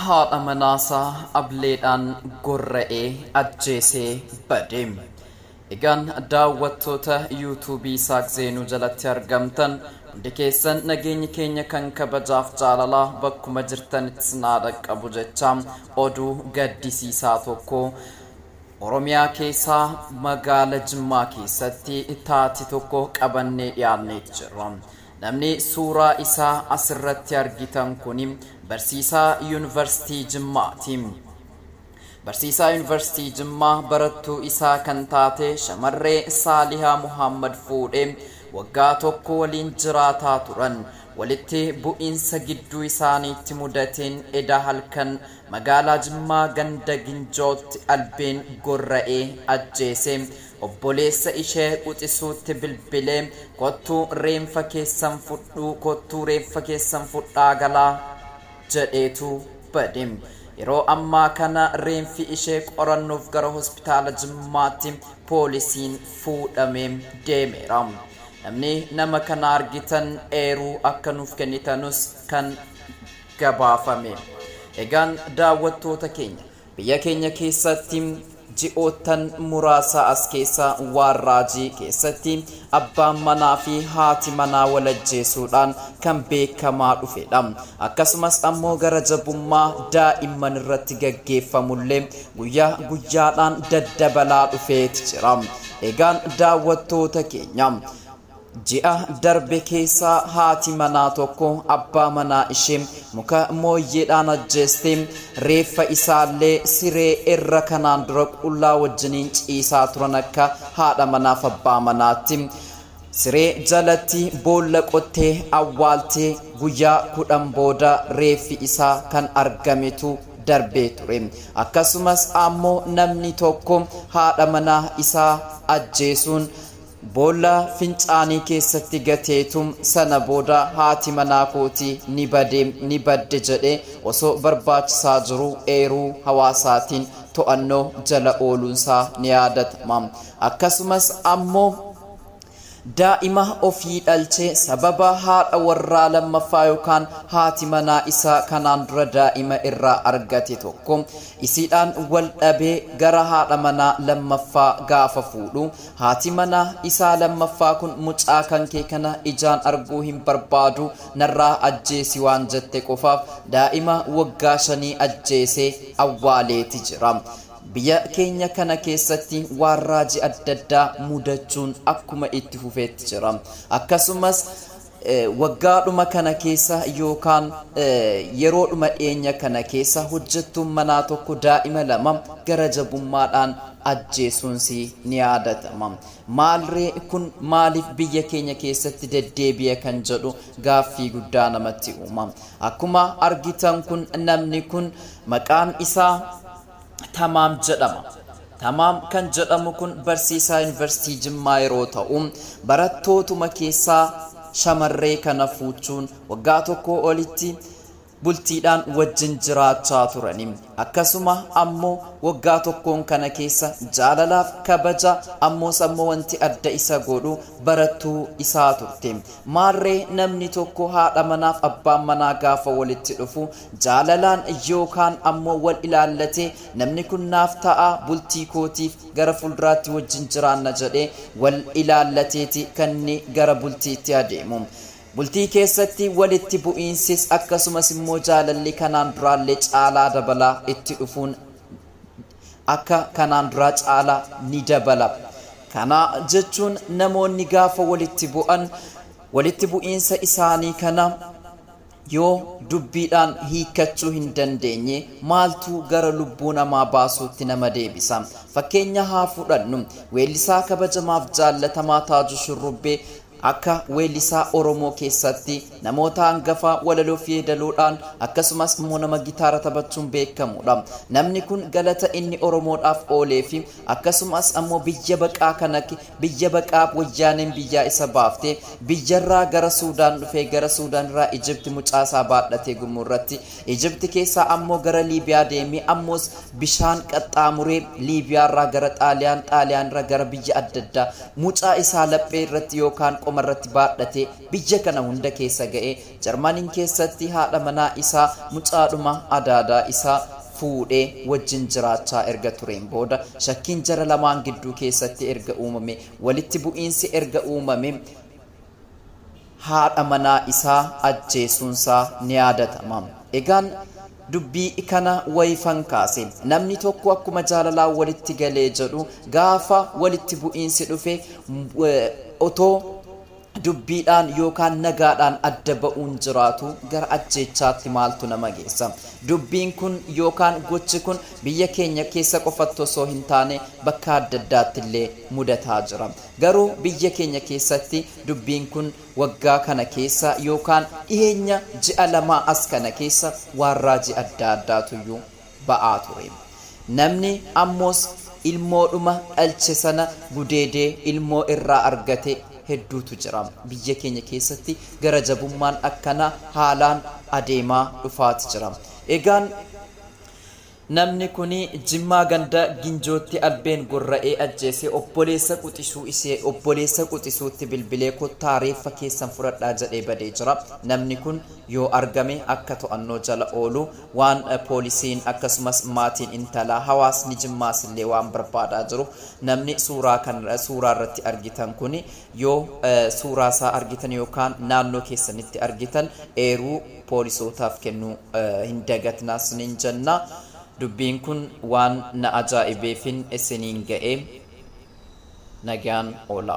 Haadha manaasaa ableedhaan gorra'ee ajjeesee bade. Egaan daawwattoota yuutuubii Isaaq Zeenuu jalatti argamtan hundi keessan, nageenyi keenya kan kabajaaf jaalalaa bakkuma jirtanitti sinaa dhaqqabu jecha, oduu gaddisiisaa tokko Oromiyaa keessaa magaala Jimmaa keessatti taati tokko qabannee dhiyaanneet jirra. Namni suuraa isaa asirratti argitan kun barsiisaa Yuunivarsiitii Jimmaati. Barsiisaa Yuunivarsiitii Jimmaa barattuu isaa kan taate shamarree Saalihaa Muhammad fuudhee waggaa 1 waliin jiraataa turan. Walitti bu'iinsa gidduu isaaniitti mudateen eda halkan magaalaa Jimmaa ganda Ginjootti albeen gorra'ee ajjeese. Obboleessa ishee quxisuutti bilbilee, "Kottuu reenfa keessan fudhuu, kottuu reenfa keessan fudhaa galaa," jedheetu bade. Yeroo ammaa kana reenfi ishee qorannoof gara hospitaala Jimmaatti poolisiin fuudhamee deemeera. Namni nama kana argitan eeruu akka nuuf kennitanus kan gabaafame. Egaan daawwattoota keenya, biyya keenya keessatti ji'oottan muraasa as keessa waan raajii keessatti abbaan manaa fi haati manaa wal ajjeesuudhaan kan beekamaa dhufedha. Akkasumas ammoo gara jabummaa daa'imman irratti gaggeeffamullee guyyaa guyyaadhaan daddabalaa dhufeeti jira. Egaan daawwattoota keenya, ji'a darbe keessa haati manaa tokko abbaa manaa ishee muka mooyyeedhaan ajjeeste. Reeffa isaallee siree irra kanaan dura qullaa wajjiniin ciisaa turan, akka haadha manaaf abbaa manaatti, siree jalatti boolla qottee awwaaltee guyyaa 10 booda reeffi isaa kan argametu darbee ture. Akkasumas ammoo namni tokko haadha manaa isaa ajjeesuun boolla fincaanii keessatti gateetu, sana booda haati manaa kootii ni bade, ni badde jedhee osoo barbaachisaa jiru eeruu hawaasaatiin to'annoo jala ooluunsaa ni yaadatama. Akkasumas ammoo daa'ima ofii dhalchee sababa haadha warraa lammaffaa yookaan haati manaa isaa kanaan dura daa'ima irraa argate tokko isiidhaan wal dhabee gara haadha manaa lammaffaa gaafa fuudhu, haati manaa isaa lammaffaa kun "Mucaa kan kee kana ijaan arguu hin barbaadu, narraa ajjeesi" waan jette qofaaf daa'ima waggaa 5 ajjeesee awwaaleeti jira. Biyya keenya kana keessatti waan raajii adda addaa mudachuun akkuma itti fufeetti jira. Akkasumas waggaadhuma kana keessa yookaan yeroodhuma dhiyeenya kana keessa hojjettuun manaa tokko daa'ima 2 gara jabummaadhaan ajjeesuunsi ni yaadatama. Maalree kun maaliif biyya keenya keessatti deddeebi'a kan jedhu gaaffii guddaa namatti uuma. Akkuma argitan kun namni kun maqaan isaa Tamaam jedhama. Tamaam kan jedhamu kun barsiisaa Yuunivarsiitii Jimmaa yeroo ta'u, barattootuma keessaa shamarree kana fuuchuun waggaa 1 olitti bultiidhaan wajjin jiraachaa turani. Akkasuma ammoo waggaa 1n kana keessa jaalalaaf kabaja, ammoos ammoo wanti adda isa godhu barattuu isaa turte. Maarree namni tokko haadha manaaf abbaan manaa gaafa walitti dhufu jaalalaan yookaan ammoo wal ilaallatee, namni kun naaf ta'a, bultii kootiif gara fuulduraatti wajjin jiraanna jedhee wal ilaallateeti kan inni gara bultiitti adeemu. Bultii keessatti walitti bu'iinsis akkasumas immoo jaalalli kanaan duraallee caalaa dabalaa itti dhufuun akka kanaan duraa caalaa ni dabala. Kana jechuun namoonni gaafa walitti bu'an walitti bu'iinsa isaanii kana yoo dubbiidhaan hiikkachuu hin dandeenye maaltu gara lubbuu namaa baasuutti nama deebisa? Fakkeenya haa fudhannu. Weellisaa kabajamaaf jaallatamaa Taajuu Shurrubbee akka weellisaa Oromoo keessatti namoota hangafaa walaloo fi yeedaloodhaan akkasumas immoo nama gitaara taphachuun beekamudha. Namni kun galata inni Oromoodhaaf oolee fi akkasumas ammoo biyya baqaa kana, biyya baqaa wayyaaneen biyyaa isa baaftee biyyarraa gara Suudaan dhufee, gara Suudaan irraa Ijipti mucaasaa baadhatee gurmurratti, Ijipti keessaa ammoo gara Liibiyaa deemee, ammoos bishaan qaxxaamuree Liibiyaarraa gara Xaaliyaan, Xaaliyaan irraa gara biyya adda addaa mucaa isaa laphee irratti yookaan qomarratti baadhatee biyya kana hunda keessa ga'ee Jarmaniin keessatti haadha manaa isaa mucaadhuma adaadaa isaa fuudhee wajjin jiraachaa erga tureen booda shakkiin jara lamaan gidduu keessatti erga uumame, walitti bu'iinsi erga uumame, haadha manaa isaa ajjeesuunsaa ni yaadatama. Egaan dubbii kana wayifan kaase, namni tokko akkuma jaalalaa walitti galee jedhu gaafa walitti bu'iinsi dhufe otoo dubbiidhaan yookaan nagaadhaan adda ba'uun jiraatu gara ajjeechaatti maaltu nama geessa? Dubbiin kun yookaan gochi kun biyya keenya keessa qofatti osoo hin taane bakka adda addaatti illee mudataa jira. Garuu biyya keenya keessatti dubbiin kun waggaa kana keessa yookaan dhiheenya ji'a 2 as kana keessa waan raajii adda addaatuyyuu ba'aa ture. Namni ammoos ilmoodhuma dhalche sana gudeedee ilmoo irraa argate hedduutu jira. Biyya keenya keessatti gara jabummaan akkanaa haalaan adeemaa dhufaati jira. Egaan namni kun Jimmaa ganda Ginjootti albeen gorra'ee ajjeese obboleessa quxisuu ishee obboleessa quxisuutti bilbilee kottaa reeffa keessan fudhadhaa jedhee badee jira. Namni kun yoo argame akka to'annoo jala oolu waan poolisiin akkasumas maatiin intalaa hawaasni Jimmaas illee waan barbaadaa jiru, namni suuraa kan suuraa irratti argitan kun yoo suuraa isaa argitan yookaan naannoo keessanitti argitan eeruu poolisootaaf kennuu hin dagatnaas nin jenna. Dubbiin kun waan na ajaa'ibeefin isiniin ga'e. Nagaan oola.